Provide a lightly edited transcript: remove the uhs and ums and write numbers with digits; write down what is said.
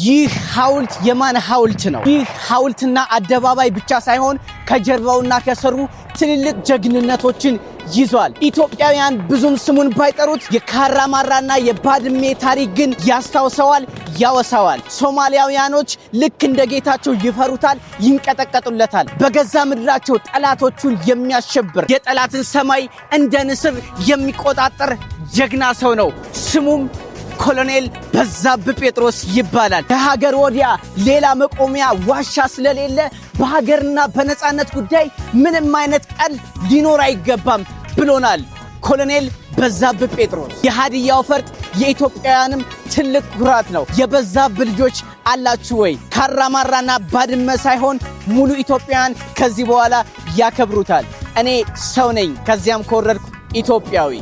ይህ ሐውልት የማን ሐውልት ነው? ይህ ሐውልትና አደባባይ ብቻ ሳይሆን ከጀርባውና ከስሩ ትልልቅ ጀግንነቶችን ይዟል። ኢትዮጵያውያን ብዙም ስሙን ባይጠሩት የካራማራና የባድሜ ታሪክ ግን ያስታውሰዋል፣ ያወሳዋል። ሶማሊያውያኖች ልክ እንደ ጌታቸው ይፈሩታል፣ ይንቀጠቀጡለታል። በገዛ ምድራቸው ጠላቶቹን የሚያሸብር፣ የጠላትን ሰማይ እንደ ንስር የሚቆጣጠር ጀግና ሰው ነው። ስሙም ኮሎኔል በዛብህ ጴጥሮስ ይባላል። ከሀገር ወዲያ ሌላ መቆሚያ ዋሻ ስለሌለ በሀገርና በነፃነት ጉዳይ ምንም አይነት ቀል ሊኖር አይገባም ብሎናል ኮሎኔል በዛብህ ጴጥሮስ። የሀዲያው ፈርጥ የኢትዮጵያውያንም ትልቅ ኩራት ነው። የበዛብህ ልጆች አላችሁ ወይ? ካራማራና ባድመ ሳይሆን ሙሉ ኢትዮጵያውያን ከዚህ በኋላ ያከብሩታል። እኔ ሰው ነኝ፣ ከዚያም ከወረድኩ ኢትዮጵያዊ።